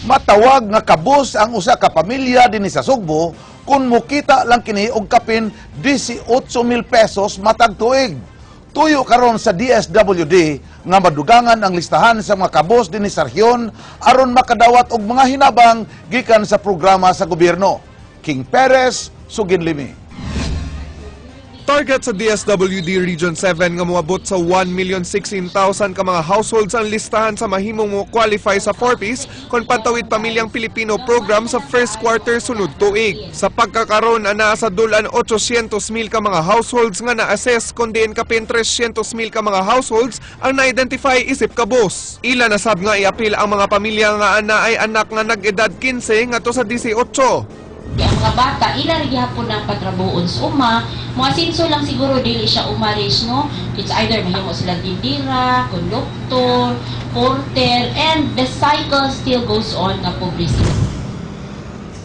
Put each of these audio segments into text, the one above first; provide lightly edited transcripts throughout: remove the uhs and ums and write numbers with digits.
Matawag nga kabus ang usa ka pamilya dinhi sa Sugbo kung mukita lang kini og kapin 18,000 pesos matag tuig. Tuyo karon sa DSWD nga madugangan ang listahan sa mga kabus dinhi sa rehiyon aron makadawat og mga hinabang gikan sa programa sa gobyerno. King Perez, Suginlimi. Target sa DSWD Region 7 nga moabot sa 1,016,000 ka mga households ang listahan sa mahimong mo qualify sa 4Ps kon Pantawid Pamilyang Pilipino program sa first quarter sunod tuig. Sa pagkakaron, anaa sa dulan 800,000 ka mga households nga na-assess, kon diin kapin 300,000 ka mga households ang na-identify isip kabos. Ila nasab nga iapil ang mga pamilya nga ana ay anak nga nag-edad 15 ngadto sa 18. Kaya ang mga bata, ila rin gihapon ang patrabuon sa uma. Mga sinso lang siguro dili siya umaris, no? It's either mahimo sila tindira, konduktor, porter, and the cycle still goes on nga pobre sila.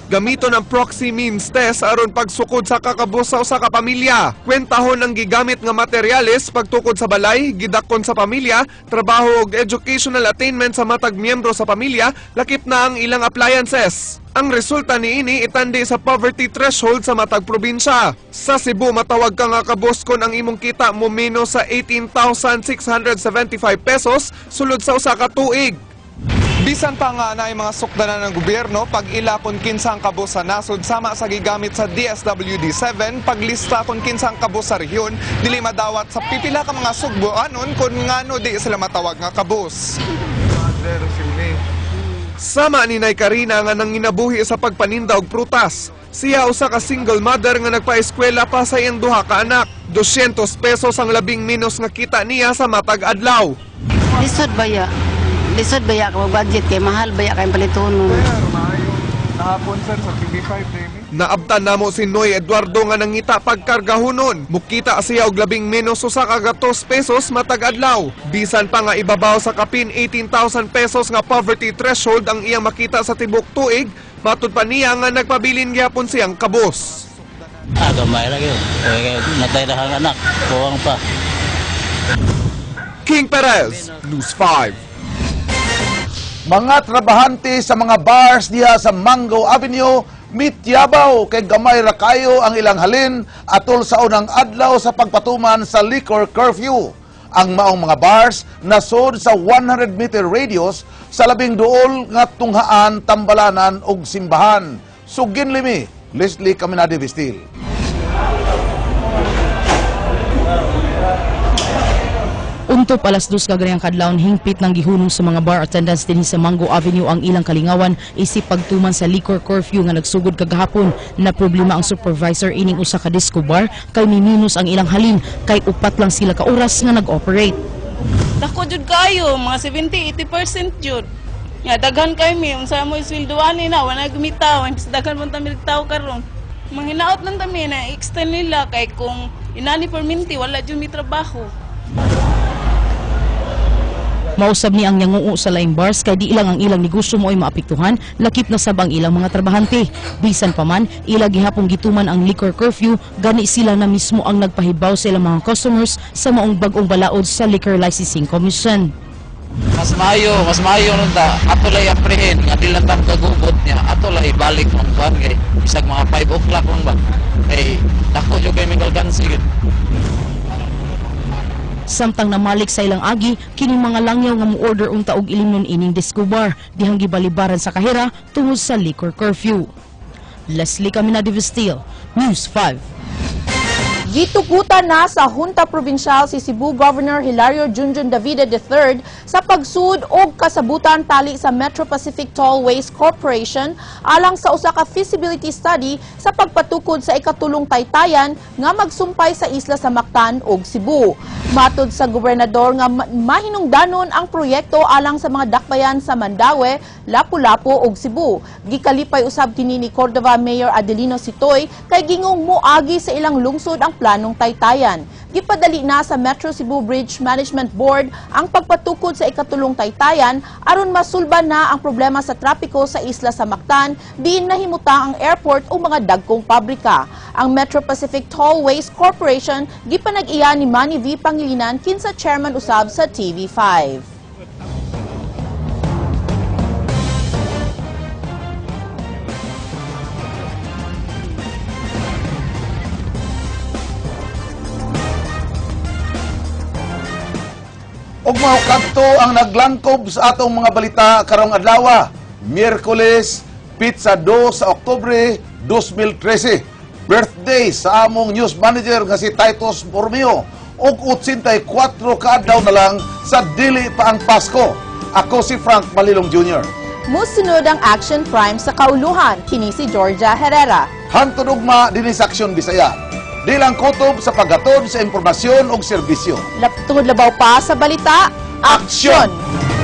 Gamiton ang proxy means test aron pagsukod sa kakabos sa usa ka pamilya. Kwentahon ang gigamit nga materyales pagtukod sa balay, gidakon sa pamilya, trabaho ug educational attainment sa matag miyembro sa pamilya, lakip na ang ilang appliances. Ang resulta niini itandi sa poverty threshold sa matag probinsya. Sa Cebu, matawag ka nga kabos kon ang imong kita mo menos sa 18,675 pesos sulod sa usa ka tuig. Bisan pa nga na mga sukdanan ng gobyerno pag ila kung kinsang kabos sa nasod sama sa gigamit sa DSWD 7 paglista kung kinsang kabos sa rehiyon, dili madawat sa pipila ka mga sugboanon kung ngano di sila matawag nga kabos. Sama ni Nay Karina nga nanginabuhi sa pagpaninda og prutas. Siya usa ka single mother nga nagpaeskwela pa sa iyang duha ka anak. 200 pesos ang labing menos nga kita niya sa matag adlaw. Lisod ba ya? Lisod ba ya ka budget kay mahal ba ya kay palitonon? Nahapon, sir, sa TV5. Naabtan namo si Noy Eduardo nga nangita pagkargahunon. Mukita siya og labing menos 100 pesos matag adlaw. Bisan pa nga ibabaw sa kapin 18,000 pesos nga poverty threshold ang iyang makita sa tibok tuig, matud pa niya nga nagpabilin gyapon siyang kabos. Ah, gamay lagi. Eh, natay na anak. Kuwang pa. King Perez, News 5. Mga trabahante sa mga bars diha sa Mango Avenue mityabaw kay gamay ra kayo ang ilang halin atol sa unang adlaw sa pagpatuman sa liquor curfew. Ang maong mga bars nasod sa 100 meter radius sa labing duol nga tunghaan, tambalanan ug simbahan. Suginlimi, Leslie Caminade Vistil. Untop 2:00 kaganayang kadlawon, hingpit ng gihunong sa mga bar attendants dinhi sa Mango Avenue ang ilang kalingawan isip pagtuman sa liquor curfew nga nagsugod kagahapon. Na problema ang supervisor ining usa ka disco bar kay miminus ang ilang halin kay 4 lang sila ka oras nga nag-operate. Dako jud kayo, mga 70-80% jud. Nga daghan kay mi, unsa mo isweldoan ni na, wala gumitaw, daghan pong tamil tao karon. Manghinaot lang kami na extend nila kay kung inani perminti wala jud mi trabaho. Mausab ni ang yanguo sa laing bars kay di lang ang ilang negosyo mo ay maapektuhan, lakip na sab ang ilang mga trabahante. Bisan pa man, ila gihapong gituman ang liquor curfew, gani sila na mismo ang nagpahibaw sa ilang mga customers sa maong bag-ong balaod sa Liquor Licensing Commission. Mas maayo nun ta. Ato lay aprehin nga di lang tam kagubot niya. Ato lay ibalik mong kuan kay bisag mga 5 o'clock lang ba. Kay dako jud kay mingal gansi gud. Samtang namalik sa ilang agi, kining mga langyaw nga mo-order unta og ilimnon ining disco bar, dihang gibalibaran sa kahera tungod sa liquor curfew. Leslie Caminade Vestil, News 5. Gitugutan na sa Junta Provincial si Cebu Governor Hilario Junjun Davide III sa pagsud og kasabutan tali sa Metro Pacific Tollways Corporation alang sa usa ka feasibility study sa pagpatukod sa ikatulong taytayan nga magsumpay sa isla sa Mactan ug Cebu. Matud sa gobernador nga mahinungdanon ang proyekto alang sa mga dakbayan sa Mandaue, Lapu-Lapu ug Cebu. Gikalipay usab kini ni Cordova Mayor Adelino Sitoy kay gingong moagi sa ilang lungsod ang planong taytayan. Gipadali na sa Metro Cebu Bridge Management Board ang pagpatukod sa ikatulong taytayan aron masulban na ang problema sa trapiko sa isla sa Mactan diin nahimutang ang airport o mga dagkong pabrika. Ang Metro Pacific Tollways Corporation gipanag-iya ni Manny V. Pangilinan, kinsa chairman usab sa TV5. Ug mao kadto ang naglangkob sa atong mga balita karong adlaw, Miyerkules, petsa 2 sa Oktubre 2013. Birthday sa among news manager nga si Titus Bormeo. Ug 84 kaadlaw na lang sa dili pa ang Pasko. Ako si Frank Malilong Jr. Musunod ang Action Prime sa kauluhan. Kini si Georgia Herrera. Hangtod ugma dinhi sa Aksyon Bisaya. Di lang kutob sa paghatod sa impormasyon ug serbisyo. Tungod labaw pa sa balita, Aksyon! Aksyon!